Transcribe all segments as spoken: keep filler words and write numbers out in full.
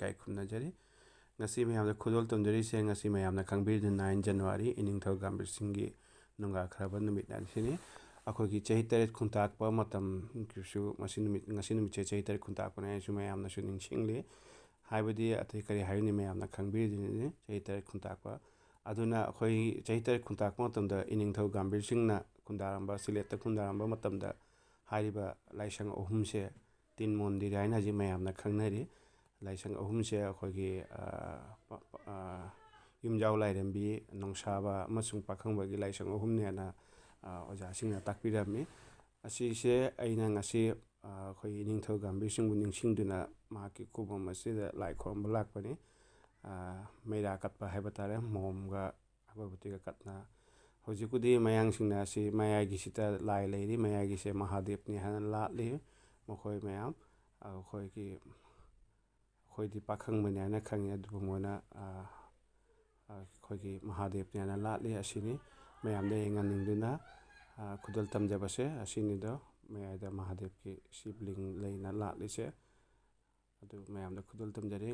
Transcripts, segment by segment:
ꯏꯀꯥꯏ ꯈꯨꯝꯅꯖꯔꯤ꯫ ꯉꯁꯤ ꯃꯌꯥꯝꯗ ꯈꯨꯗꯣꯜ ꯇꯝꯖꯔꯤꯁꯦ, ꯉꯁꯤ ꯃꯌꯥꯝꯅ ꯈꯪꯕꯤꯔꯤꯗꯨ ꯅꯥꯏꯟ ꯖꯅꯋꯥꯔꯤ, ꯏꯅꯤꯡꯊꯧ ꯒꯝꯚꯤꯔ ꯁꯤꯡꯒꯤ ꯅꯣꯡꯖꯥꯈ꯭ꯔꯕ ꯅꯨꯃꯤꯠ ꯑꯁꯤꯅꯤ꯫ ꯑꯩꯈꯣꯏꯒꯤ ꯆꯍꯤ ꯇꯔꯦꯠ ꯈꯨꯟꯇꯥꯛꯄ ꯃꯇꯝꯒꯤꯁꯨ ꯃꯁꯤ ꯅꯨꯃꯤꯠ, ꯉꯁꯤ ꯅꯨꯃꯤꯠꯁꯦ ꯆꯍꯤ ꯇꯔꯦꯠ ꯈꯨꯟꯇꯥꯛꯄꯅꯦ ꯍꯥꯏꯅꯁꯨ ꯃꯌꯥꯝꯅꯁꯨ ꯅꯤꯡꯁꯤꯡꯂꯤ꯫ ꯍꯥꯏꯕꯗꯤ ꯑꯇꯩ ꯀꯔꯤ ꯍꯥꯏꯔꯨꯅꯤ, ꯃꯌꯥꯝꯅ ꯈꯪꯕꯤꯔꯤꯗꯨꯅꯤ ꯆꯍꯤ ꯇꯔꯦꯠ ꯈꯨꯟꯇꯥꯛꯄ꯫ ꯑꯗꯨꯅ ꯑꯩꯈꯣꯏ ꯆꯍꯤ ꯇꯔꯦꯠ ꯈꯨꯟꯇꯥꯛꯄ ꯃꯇꯝꯗ ꯏꯅꯤꯡꯊꯧ ꯒꯝꯚꯤꯔ ꯁꯤꯡꯅ ꯈꯨꯟꯗꯥꯔꯝꯕ, ꯁꯤꯂꯦꯠꯇ ꯈꯨꯟꯗꯥꯔꯝꯕ ꯃꯇꯝꯗ ꯍꯥꯏꯔꯤꯕ ꯂꯥꯏꯁꯪ ꯑꯍꯨꯝꯁꯦ ꯇꯤꯟ ꯃꯣꯟꯗꯤꯔ ꯍꯥꯏꯅ ꯍꯧꯖꯤꯛ ꯃꯌꯥꯝꯅ ꯈꯪꯅꯔꯤ꯫ ꯂꯥꯏꯁꯪ ꯑꯍꯨꯝꯁꯦ ꯑꯩꯈꯣꯏꯒꯤ, ꯑ, ꯄ-, ꯄ-, ꯑ, ꯌꯨꯝꯖꯥꯎ ꯂꯥꯏꯔꯦꯝꯕꯤ, ꯅꯣꯡꯁꯥꯕ ꯑꯃꯁꯨꯡ ꯄꯥꯈꯪꯕꯒꯤ ꯂꯥꯏꯁꯪ ꯑꯍꯨꯝꯅꯦꯅ, ꯑ, ꯑꯣꯖꯥꯁꯤꯡꯅ ꯇꯥꯛꯄꯤꯔꯝꯃꯤ꯫ ꯑꯁꯤꯁꯦ ꯑꯩꯅ ꯉꯁꯤ, ꯑ, ꯑꯩꯈꯣꯏ ꯏꯅꯤꯡꯊꯧ ꯒꯝꯚꯤꯔ ꯁꯤꯡꯕꯨ ꯅꯤꯡꯁꯤꯡꯗꯨꯅ ꯃꯍꯥꯛꯀꯤ ꯈꯨꯕꯝ ꯑꯁꯤꯗ ꯂꯥꯏ ꯈꯨꯔꯨꯝꯕ ꯂꯥꯛꯄꯅꯤ꯫ ꯑ, ꯃꯩꯔꯥ ꯀꯠꯄ ꯍꯥꯏꯕ ꯇꯥꯔꯦ, ꯃꯣꯝꯒ ꯑꯒꯔꯕꯇꯤꯒ ꯀꯠꯅ꯫ ꯍꯧꯖꯤꯛꯄꯨꯗꯤ ꯃꯌꯥꯡꯁꯤꯡꯅ ꯑꯁꯤ ꯃꯌꯥꯏꯒꯤꯁꯤꯗ ꯂꯥꯏ ꯂꯩꯔꯤ, ꯃꯌꯥꯏꯒꯤꯁꯦ ꯃꯍꯥꯗꯦꯕꯅꯤ ꯍꯥꯏꯅ ꯂꯥꯠꯂꯤ꯫ ꯃꯈꯣꯏ ꯃꯌꯥꯝ ꯑꯩꯈꯣꯏꯒꯤ, ꯑꯩꯈꯣꯏꯗꯤ ꯄꯥꯈꯪꯕꯅꯤ ꯍꯥꯏꯅ ꯈꯪꯉꯤ, ꯑꯗꯨꯕꯨ ꯃꯣꯏꯅ, ꯑ, ꯑ, ꯑꯩꯈꯣꯏꯒꯤ ꯃꯍꯥꯗꯦꯕꯅꯤ ꯍꯥꯏꯅ ꯂꯥꯠꯂꯤ꯫ ꯑꯁꯤꯅꯤ ꯃꯌꯥꯝꯗ ꯌꯦꯡꯍꯟꯅꯤꯡꯗꯨꯅ, ꯑ, ꯈꯨꯗꯣꯜ ꯇꯝꯖꯕꯁꯦ ꯑꯁꯤꯅꯤꯗꯣ꯫ ꯃꯌꯥꯏꯗ ꯃꯍꯥꯗꯦꯕꯀꯤ ꯁꯤꯕꯂꯤꯡ ꯂꯩꯅ ꯂꯥꯠꯂꯤꯁꯦ꯫ ꯑꯗꯨ ꯃꯌꯥꯝꯗ ꯈꯨꯗꯣꯜ ꯇꯝꯖꯔꯤ꯫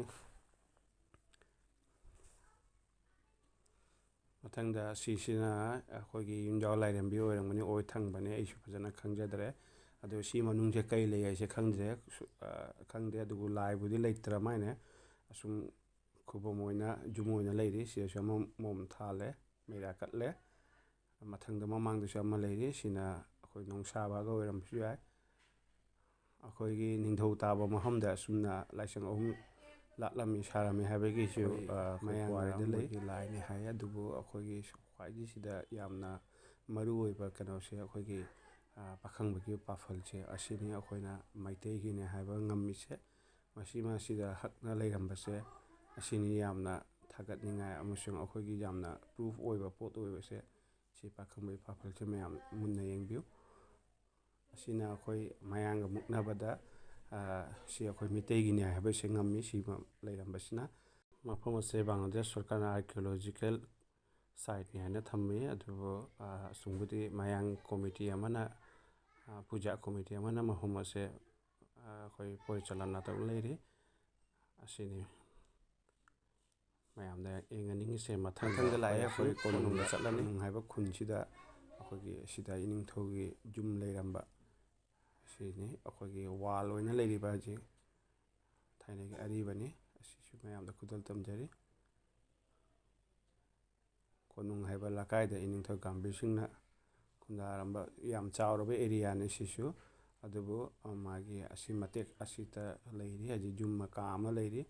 ꯃꯊꯪꯗ ꯑꯁꯤꯁꯤꯅ ꯑꯩꯈꯣꯏꯒꯤ ꯌꯨꯝꯖꯥꯎ ꯂꯥꯏꯔꯦꯝꯕꯤ ꯑꯣꯏꯔꯝꯒꯅꯤ, ꯑꯣꯏ ꯊꯪꯕꯅꯦ, ꯑꯩꯁꯨ ꯐꯖꯅ ꯈꯪꯖꯗ꯭ꯔꯦ꯫ ꯑꯗꯣ ꯁꯤ ꯃꯅꯨꯡꯁꯦ ꯀꯩ ꯂꯩ ꯍꯥꯏꯁꯦ ꯈꯪꯗ꯭ꯔꯦ꯫ ꯁꯨ-, ꯑ, ꯈꯪꯗꯦ, ꯑꯗꯨꯕꯨ ꯂꯥꯏꯕꯨꯗꯤ ꯂꯩꯇ꯭ꯔ ꯃꯥꯏꯅꯦ꯫ ꯑꯁꯨꯝ ꯈꯨꯕꯝ ꯑꯣꯏꯅ, ꯌꯨꯝ ꯑꯣꯏꯅ ꯂꯩꯔꯤ꯫ ꯁꯤꯗꯁꯨ ꯑꯃ ꯃꯣꯝ ꯊꯥꯜꯂꯦ, ꯃꯩꯔꯥ ꯀꯠꯂꯦ꯫ ꯃꯊꯪꯗ ꯃꯃꯥꯡꯗꯁꯨ ꯑꯃ ꯂꯩꯔꯤ꯫ ꯁꯤꯅ ꯑꯩꯈꯣꯏ ꯅꯣꯡꯁꯥꯕꯒ ꯑꯣꯏꯔꯝꯕꯁꯨ ꯌꯥꯏ꯫ ꯑꯩꯈꯣꯏꯒꯤ ꯅꯤꯡꯊꯧ ꯇꯥꯕ ꯃꯐꯝꯗ ꯑꯁꯨꯝꯅ ꯂꯥꯏꯁꯪ ꯑꯍꯨꯝ ꯂꯥꯠꯂꯝꯃꯤ, ꯁꯥꯔꯝꯃꯤ ꯍꯥꯏꯕꯒꯤꯁꯨ, ꯑꯩꯈꯣꯏ, ꯑ, ꯑꯩꯈꯣꯏ ꯃꯌꯥꯡꯅ ꯄꯨꯋꯥꯔꯤꯗ ꯂꯩ꯫ ꯃꯣꯏꯒꯤ ꯂꯥꯏꯅꯤ ꯍꯥꯏ, ꯑꯗꯨꯕꯨ ꯑꯩꯈꯣꯏꯒꯤ ꯈ꯭ꯋꯥꯏꯗꯒꯤ ꯁꯤꯗ ꯌꯥꯝꯅ ꯃꯔꯨ ꯑꯣꯏꯕ ꯀꯩꯅꯣꯁꯦ ꯑꯩꯈꯣꯏꯒꯤ, ꯑ, ꯄꯥꯈꯪꯕꯒꯤ ꯄꯥꯐꯜꯁꯦ ꯑꯁꯤꯅꯤ ꯑꯩꯈꯣꯏꯅ ꯃꯩꯇꯩꯒꯤꯅꯦ ꯍꯥꯏꯕ ꯉꯝꯃꯤꯁꯦ꯫ ꯃꯁꯤ ꯃꯁꯤꯗ ꯍꯛꯅ ꯂꯩꯔꯝꯕꯁꯦ ꯑꯁꯤꯅꯤ ꯌꯥꯝꯅ ꯊꯥꯒꯠꯅꯤꯡꯉꯥꯏ ꯑꯃꯁꯨꯡ ꯑꯩꯈꯣꯏꯒꯤ ꯌꯥꯝꯅ ꯄ꯭ꯔꯨꯐ ꯑꯣꯏꯕ ꯄꯣꯠ ꯑꯣꯏꯕꯁꯦ꯫ ꯁꯤ ꯄꯥꯈꯪꯕꯒꯤ ꯄꯥꯐꯜꯁꯦ ꯃꯌꯥꯝ ꯃꯨꯟꯅ ꯌꯦꯡꯕꯤꯌꯨ꯫ ꯑꯁꯤꯅ ꯑꯩꯈꯣꯏ ꯃꯌꯥꯡꯒ ꯃꯨꯛꯅꯕꯗ, ꯑ, ꯁꯤ ꯑꯩꯈꯣꯏ ꯃꯤꯇꯩꯒꯤꯅꯤ ꯍꯥꯏꯕꯁꯦ ꯉꯝꯃꯤ, ꯁꯤ ꯃ-, ꯂꯩꯔꯝꯕꯁꯤꯅ꯫ ꯃꯐꯝ ꯑꯁꯦ ꯕꯪꯒ꯭ꯂꯥꯗꯦꯁ ꯁꯔꯀꯥꯔꯅ archaeological siteꯅꯤ ꯍꯥꯏꯅ ꯊꯝꯃꯤ, ꯑꯗꯨꯕꯨ, ꯑ, ꯑꯁꯨꯝꯕꯨꯗꯤ ꯃꯌꯥꯡ ꯀꯣꯃꯤꯇꯤ ꯑꯃꯅ, ꯑ, ꯄꯨꯖꯥ ꯀꯣꯃꯤꯇꯤ ꯑꯃꯅ ꯃꯐꯝ ꯑꯁꯦ, ꯑ, ꯑꯩꯈꯣꯏ ꯄꯣꯔꯤꯆꯥꯂꯥꯅꯥ ꯇꯧꯔ ꯂꯩꯔꯤ꯫ ꯑꯁꯤꯅꯤ ꯃꯌꯥꯝꯗ ꯌꯦꯡꯍꯟꯅꯤꯡꯉꯤꯁꯦ꯫ ꯃꯊꯪꯗ ꯂꯥꯛꯑꯦ ꯑꯩꯈꯣꯏ ꯀꯣꯅꯨꯡꯗ ꯆꯠꯂꯅꯤ꯫ ꯀꯣꯅꯨꯡ ꯍꯥꯏꯕ ꯈꯨꯟꯁꯤꯗ ꯑꯩꯈꯣꯏꯒꯤ ꯁꯤꯗ ꯏꯅꯤꯡꯊꯧꯒꯤ ꯌꯨꯝ ꯂꯩꯔꯝꯕ, ꯁꯤꯅꯤ ꯑꯩꯈꯣꯏꯒꯤ ꯋꯥꯜ ꯑꯣꯏꯅ ꯂꯩꯔꯤꯕ ꯍꯧꯖꯤꯛ ꯊꯥꯏꯅꯒꯤ ꯑꯔꯤꯕꯅꯤ꯫ ꯑꯁꯤꯁꯨ ꯃꯌꯥꯝꯗ ꯈꯨꯗꯣꯜ ꯇꯝꯖꯔꯤ꯫ ꯀꯣꯅꯨꯡ ꯍꯥꯏꯕ ꯂꯩꯀꯥꯏꯗ ꯏꯅꯤꯡꯊꯧ ꯒꯝꯚꯤꯔ ꯁꯤꯡꯅ ꯈꯨꯟꯗꯥꯔꯝꯕ ꯌꯥꯝ ꯆꯥꯎꯔꯕ ꯑꯦꯔꯤꯌꯥꯅꯤ ꯁꯤꯁꯨ꯫ ꯑꯗꯨꯕꯨ, ꯑ, ꯃꯥꯒꯤ ꯑꯁꯤ ꯃꯇꯦꯛ ꯑꯁꯤꯗ ꯂꯩꯔꯤ ꯍꯧꯖꯤꯛ ꯌꯨꯝ ꯃꯀꯥ ꯑꯃ ꯂꯩꯔꯤ꯫